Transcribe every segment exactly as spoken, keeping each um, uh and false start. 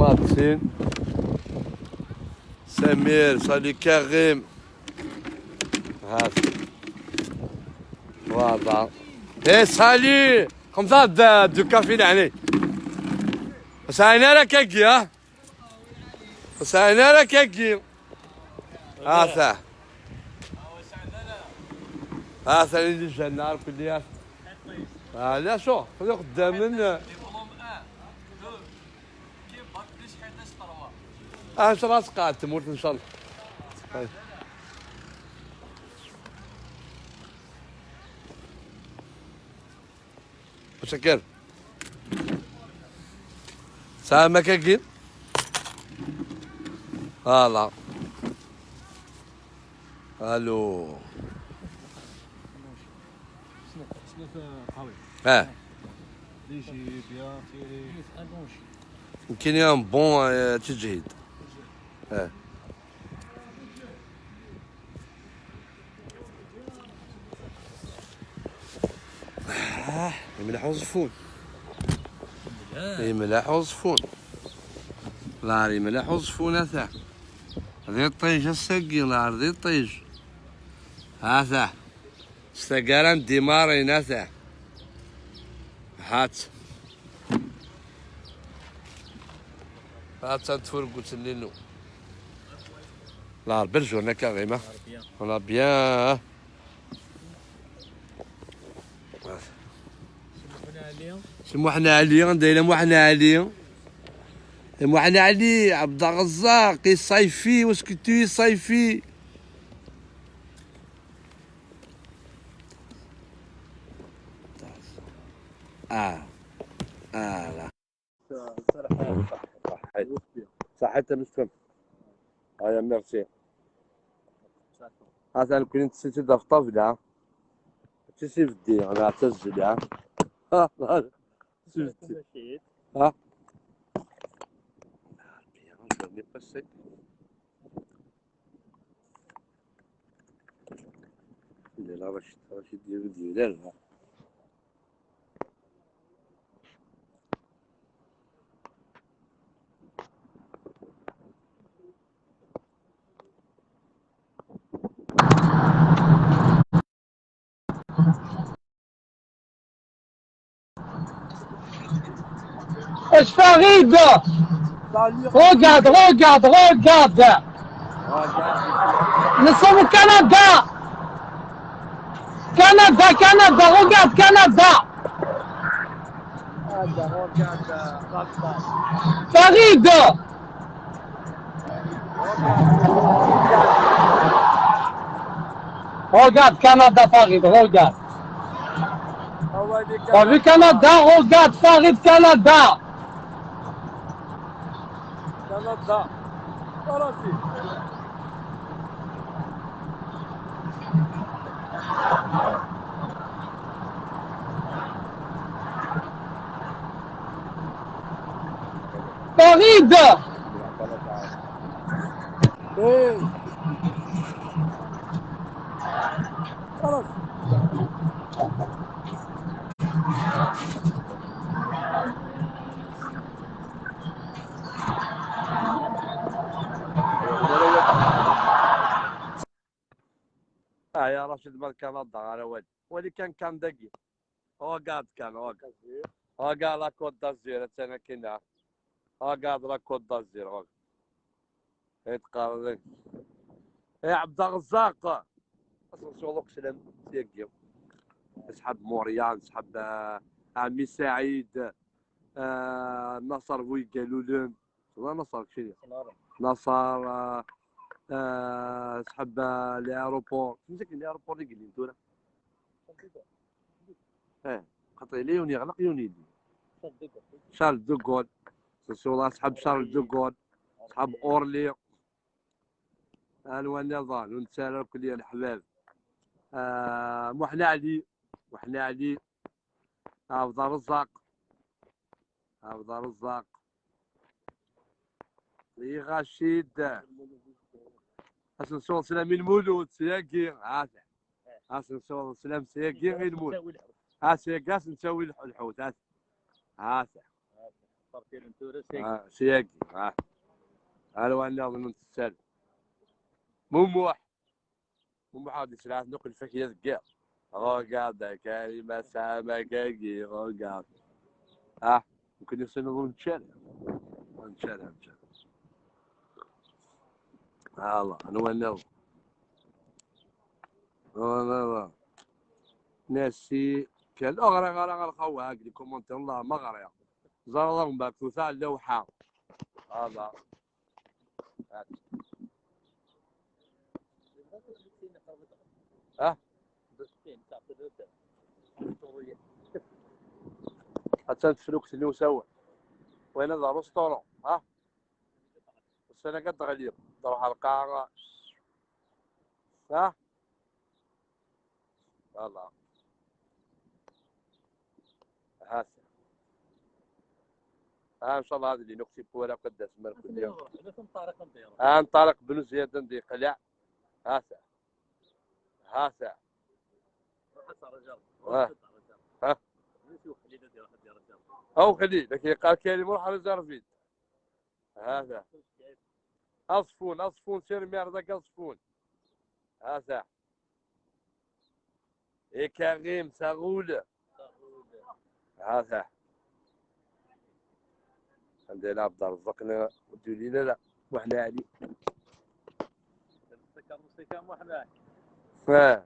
Martine. Samir, salut Karim. هذا. Voilà. Eh, salut. Comme ça, de, du café, يعني. بس أنا راك أجي، ها؟ بس أنا راك أجي. هذا. هذا اللي جانا كل يوم. آه، لا، شو؟ خذوا قدام من. اه، ان شاء الله تقعد تموت ان شاء الله. طيب. متشكر. سلام كاكين. فوالا. الو. اه. يمكن يوم بون، آه، تجهيد. اه. آه، يملح وزفون. يملح وزفون. لا، يملح وزفون، أثا. ذي الطيش السقي، لا، ذي الطيش. هاثا. ستقالان ديمارين، أثا. هات. هات تفرقوا تنينو. لا، بيل جورني كاغيما. ولا بيان. سموحنا علي، عندنا إلى موحنا علي. موحنا علي، عبد الرزاق، يصيفي، وسكتو يصيفي. اه. اه، لا. صحيت. صحيت مسكن. هيا، ميرسي. هذا كنت سيتي دار في الطابلة. تسيب دي، أنا أعتزل، ها. ها، ها. سيب دي. ها؟ لا، لا، رشيد، رشيد يبدي، لا، لا. اش فريد؟ Regarde, regarde, regarde. Nous sommes au Canada. Canada, Canada, regarde Canada. فريد. Regarde Canada, Farid, regarde. T'as vu Canada? Regarde, Farid, Canada. Canada. Farid. آه يا راشد، ما كان الضغط على والو. ولكن كان دقيق. هو قاعد كان، هو قاعد. هو قاعد لا كوت دازير، أنا كنا. هو قاعد لا كوت دازير، هو. يتقارن. يا عبد الرزاق. أصلا شو لوك سلام، سياقي. أصحاب موريال، أصحاب، آه، عمي سعيد، آه، نصر بويقالولن. والله نصر كشري. نصر، آه، آه، أصحاب، آه، لياروبور. شنو ذاك لياروبور اللي قلت لك؟ اه، خاطر ليون يغلق، يون يدي. شارل دوغول. سوسو الله، أصحاب شارل دوغول. أصحاب أورلي. الوان نظام، ونسال كل يا الحباب. آه، محنا علي. محنا علي. عبد الرزاق. عبد الرزاق. يا رشيد. أسنسور سلامي المولود، سياقي، عافية. أسنسور سلام سياقي غير المولود. ها سياقي، أسنسوي الح-، الحوت، ها. ها. Ah, c'est yagi. Ah. Alwa nniḍen n tessal. Mumuḥ. Mumuḥ ad yesɛa akk lfakya deg yiḍ. Regarde, Karim, asɛama-agi, regarde. Ah, mumkin yessin ur nečči ara. Ur nečči ara, ur nečči ara. Allah, anwa nniḍen? Voilà. Merci. Kan ur ɣriɣ ara ɣer lxawa, deg les commentaires, Allah, ma ɣriɣ. Ẓer ɣer-m, tuta lewḥa. Voilà. Ha? Attan teflukt-nni usawen. Wayen ad restaurant, ha? Ussan-agi ad d-ɣliɣ, ad ruḥeɣ ɣer lqaɛa. Ha? Voilà. Ha-t. Ah, ncallah ad ilin akk tiwwura akk ad d-asen merkedi. Ah, Ṭariq Bnu Ziyad ad d-yeqleɛ. Ha-t. Ha-t. Ah. Ah. Aw Xlil, akken yeqqar Karim, ruḥ réserve-d. Ha-t. Aẓeffun, aẓeffun, sirmir dagi aẓeffun. Ha-t. I Karim, taɣul. Ha-t. Anda yella Ɛebderrezzaq, ur d-yuli ara Muḥend Ɛli. Ah,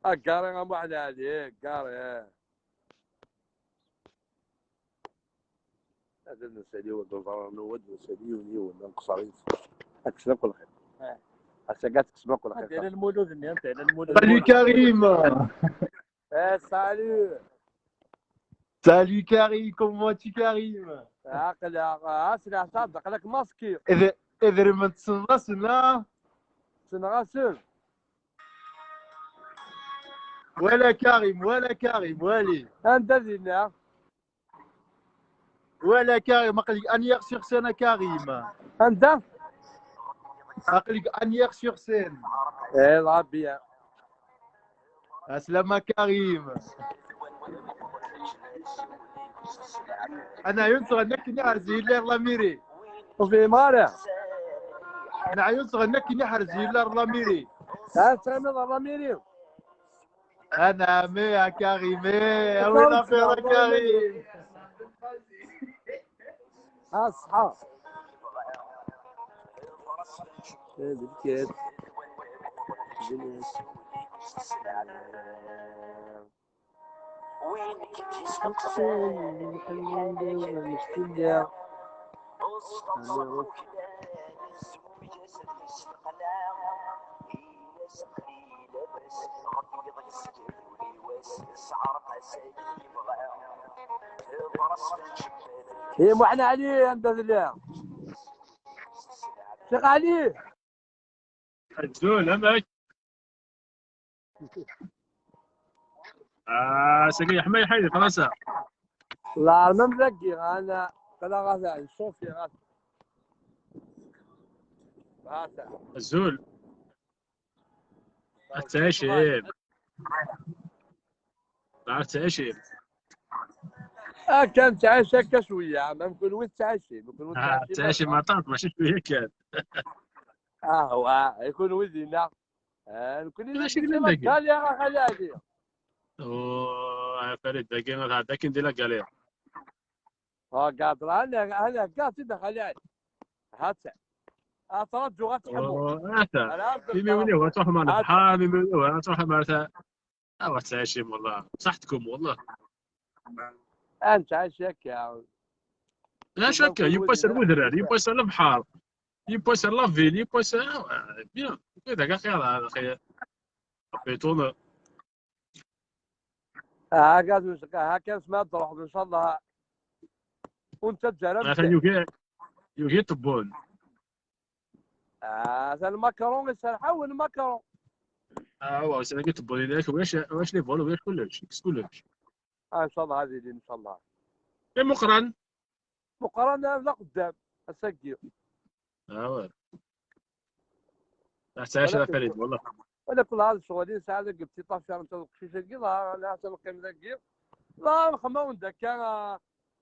agari a Muḥend Ɛli, agari. Ad nsali wad nẓar, wad nsali yiwen yiwen, ad nqeṣṣer yid-sen. Ad kksen akk lxir. Eh. Ass-agi ad tekksem akk lxir. Anta ala lmulud-nni, anta ala lmulud. Salut Karim. Eh, salut. Salut Karim, comment vas-tu Karim? Aql-aɣ, ah, s leɛtab, aql-ak maski. Idrimen tessneḍ-asen, a? Ssneɣ-asen. Wala Karim, wala Karim, wali. Anda dinna? Wala Karim, aql-ik Anières-sur-Seine a Karim. Anda? Aql-ik Anières-sur-Seine. Eh, la bien. Aslama Karim. Ad neɛyu nettɣenni akken iḥrez yella lamiri. Ur fhimeɣ ara. Ad neɛyu nettɣenni akken iḥrez yella lamiri. Ad tɣenniḍ lamiri. Anɛam, eh, a Karim, eh, a wi l'affaire a Karim. Ah, ṣṣeḥḥa. Eh, d lkad. Eh, Muḥend Ɛli, anda tella? Ccix Ɛli! Azul, amek? Ah, sagi yeḥma yeḥma di Fransa. La, même dagi, ana, aql-aɣ ata, nṣufi, ata. Ata. Azul. Ad tettɛicim. Ad tettɛicim. Akka nettɛic akka cwiya, ma mkun wid tettɛicim, mkun wid Ah, tettɛicim. Tettɛicim aṭas, mačči cwiya kan. Ah, wa, ikun wid dinna. Ah, nekni d acu i yellan dagi? Galère, a Xali Ɛli. Oh, a Farid, dagi ad tɛedda akin di la galère. Ah, قاعد راه انا انا قاعد تدخل علي. هات. اترجو غتحمو. Oh, ata. Imi win-iw ad truḥem ar lebḥer, imi win-iw ad truḥem ar ta-, ah, ad tettɛicim, wallah. Ṣaḥetkum, wallah. Ad nettɛic akka. D acu akka? Yiwwas ar wedrar, yiwwas ar lebḥer, yiwwas ar la ville, yiwwas ar, ah, bien. Kul dak axir, axir. Béton. Ah, هكا، هكا اسمها تروح ان شاء الله. وانت تجرب. Atan yugi, yugi ṭebbun. Ah, atan Macron يسرحون Macron. Ah, wa, c'est que ṭebbun, il y a واش، واش les vols, واش كلش، كلش. Ah, ان شاء الله هذه ان شاء الله. اي مقرن. مقرن لا قدام. السقي. Ah, ouais. Tettɛic a Farid, wallah. Wala kul هذا الشغل ساعة قلت طاف شهر انت القشيش كي لا لا تلقي من ذاك. لا، نخمم ذاك كان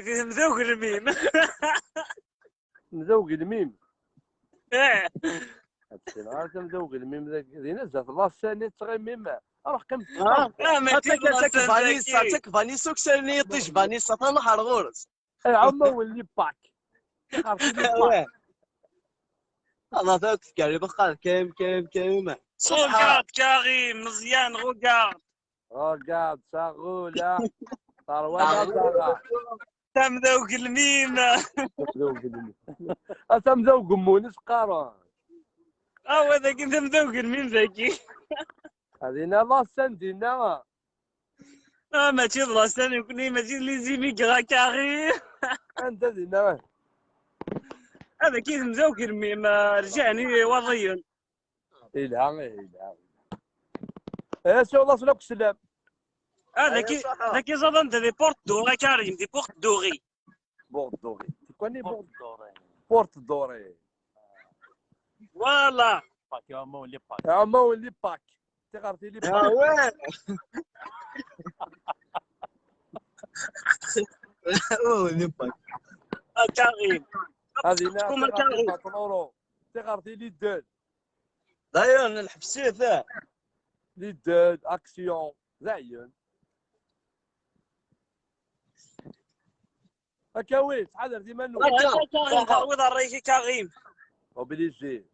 Akawit, temda ugelmim. Temda ugelmim. Eh. Ad tessineḍ ara temda ugelmim dagi. Dinna zdat laṣṣan i tettɣimim. Ruḥ qqim. Ah, ah, mačči d laṣṣan dagi. Vanessa, tek Vanessa ukessar-nni yiṭij, Vanessa, tanḥer ɣur-s. Iɛumawen li Pâques. Ɣer li Pâques. Hada akk tefkari bxal kem, kem, kem. Regarde, Karim, Meẓyan, regarde. Regarde, ça roule, hein. Terwa la. Tamda ugelmim. Tamda ugelmim. A tamda ugemmun, is qqaren. Ah, wa dagi tamda ugelmim dagi. Dinna laṣṣan dinna. Ah, mačči d laṣṣan nekkni, mačči d les immigrés, Karim. Anda dinna? Ad akka temda ugelmim, ah, rǧiɛen iwaḍiyen. Ilha, ilha. Eh, si laṣṣan akk sslam. Ah, daki, daki ẓadan de des portes dorées, Karim, des portes dorées. Porte dorée. C'est quoi les portes dorées? Porte dorée. Voilà. Pâques, iɛumawen li Pâques. Iɛumawen li Pâques. Tiɣerti li Pâques. Ah ouais. Iɛumawen li Pâques. Ah, Karim. Hadi la, tiɣerti Karim. Patron. Tiɣerti Lidl. D'ailleurs, nḥebs-it, eh. Lidl, Action, dayen. Akawi, ttḥadar d iman-nwen. Karim, terwiḍ ṛṛay-ik, Karim. Obligé.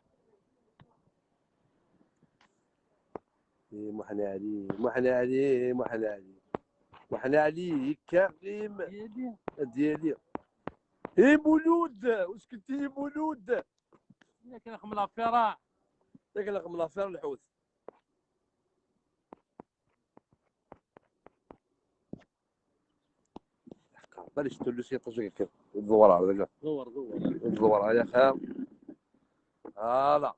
Eh, Muḥend Ɛli, Muḥend Ɛli, Muḥend Ɛli. Muḥend Ɛli, Karim. Ad yali. Eh, Mulud, uskenti, eh, Mulud. Yak nxemmel affaire. Yak nxemmel affaire lḥut. Balak tullu s yiṭij akka. Ẓewwer ar dagi. Ẓewwer, ẓewwer. Ẓewwer, ay axir. Voilà.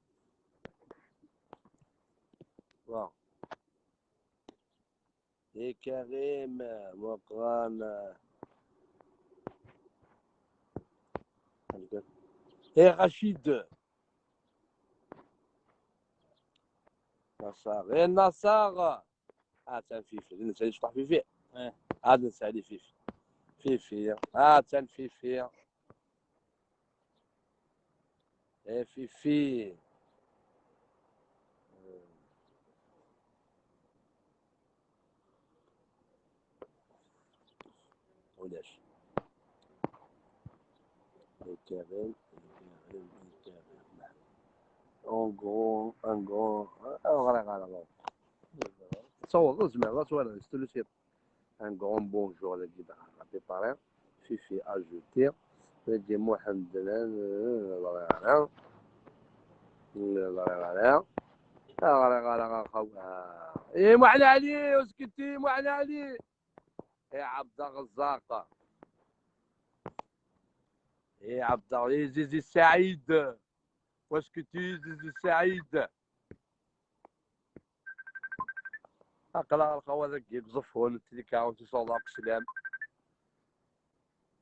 Voilà. Eh, Karim, Meqqran. Eh, Rachid. Naṣer, eh, Naṣer. Ah, atan Fifi. Ad nesɛi cṭeḥ Fifi. Eh. Ad nesɛi Fifi. Fifi. Ah, atan Fifi. Eh, Fifi. ulac. Ikerrem, ikerrem, ikerrem. En grand, en grand, ah, ɣriɣ ara donc. تصور، زعما لا توالي، c'est le site. Un grand bonjour, la guide à préparer. Fifi ajouté. Dagi Mohamed Delal, euh, ɣriɣ ara. لا، لا، لا، لا. لا، لا، لا، لا، لا. إيه، محن علي، اسكتي، محن علي. إيه، عبد الرزاق. إيه، عبد الرزاق، زيزي سعيد. واسكتي، زيزي سعيد. أقرأ الخوارج يقصفون التليكاونت يصور سلام.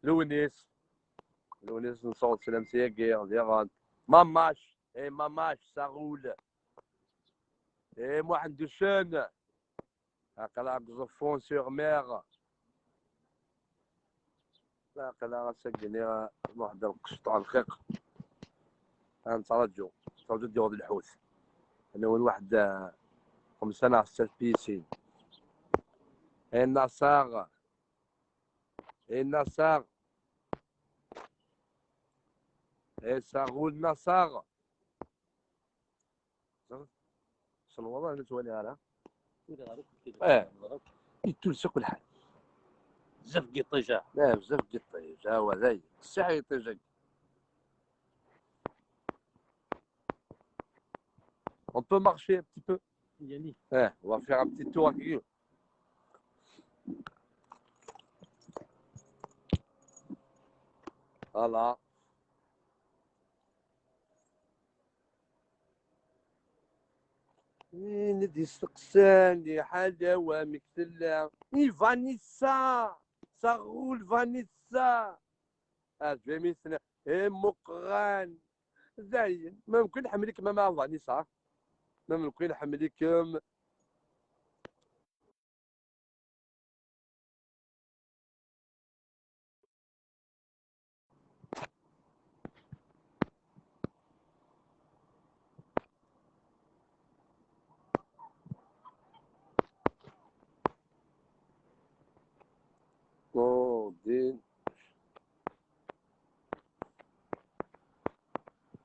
لونيس. لونيس نصور سلام سياقي، ديغان. ماماش. إيه، ماماش، ساغول. إيه، محمد دوشان. aql-aɣ deg Uẓeffun sur Mer. Aql-aɣ ass-agi-nni waḥed lqecṭ rqiq. Ad nettraǧu, nettraǧu ad d-yaweḍ lḥut. Anawen waḥed, ah, xemsa neɣ setta tpisin. Ay Naṣer. Ay Naṣer. Ay Saɣul Naṣer. Ṣṣenwaḍ ur nettwali ara. Tura ɣer akk kif. Eh. Yettulsa kul ḥal. Bzaf n yiṭij. Eh, bzaf n yiṭij. Ah, wa dayen. Qessiḥ yiṭij-agi. On peut marcher un petit peu. Eh, on va faire un petit tour avec lui. Voilà. Win i d-yesteqsan liḥala-w amek tella? I Vanessa! Saɣul Vanessa! Ɛejbem-iten, i Muqran! Dayen, ma mkun ḥemmel-ikem a Vanessa. Ma mkun ḥemmel-ikem. Oh, din.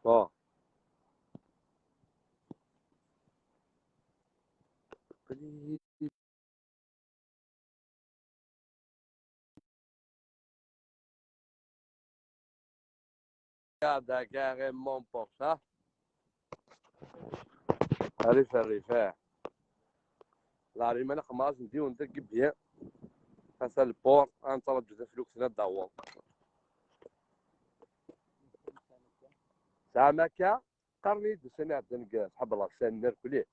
Oh. Regarde, carrément pour ça. Rrif, rrif, eh. Lɛerima n Ḥemras n Diwen deg Byen. Ata lpur, ad nettṛaǧu taflukt-nni ad d-taweḍ. Tesɛam akka? Qqaren-iyi-d ussan iɛeddan deg ṣḥab Ṛebbi, sɛan irkelli.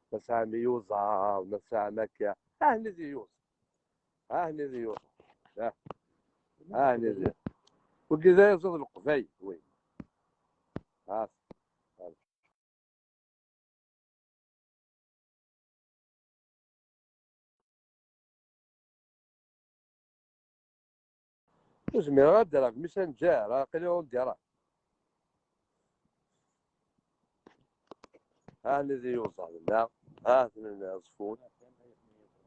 Ma tesɛam iyuzaḍ, ma tesɛam akka. Ah, nidi iyuzaḍ. Ah, nidi iyuzaḍ. Ah. Ah, nidi. Wagi d ayaẓiḍ n Leqbayel, wi. Ah. Ur zmireɣ ad d-rreɣ deg Messenger, aql-i ur d-rreɣ. Ha-ten-id iyuzaḍ-nneɣ, ha-ten-id Uẓeffun,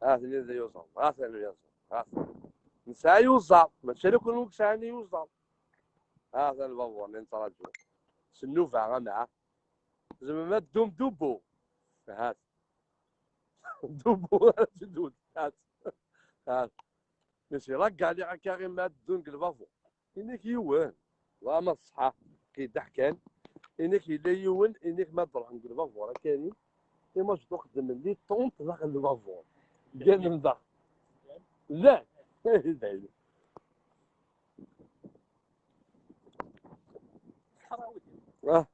ha-ten-id iyuzaḍ, ha-ten-id iyuzaḍ, ha-ten. Nesɛa iyuzaḍ, mačči ala kunwi i yesɛan iyuzaḍ. Ha-ten lbabuṛ-nni nettraǧu. S nnuba, ama. Tzemrem ad teddum d ubbu. Hat. D ubbu ara teddum. Hat. Hat. Mais c'est la galère akka imi ad ddun deg lbabuṛ. Inek yiwen. Wa ma ṣṣeḥḥa. Ki deḥkan. Inek yella yiwen, inek ma d-ruḥen deg lbabuṛ akani. Ima jdu xedmen les tentes daxel lbabuṛ. Gganen daxel. Llan. Ah.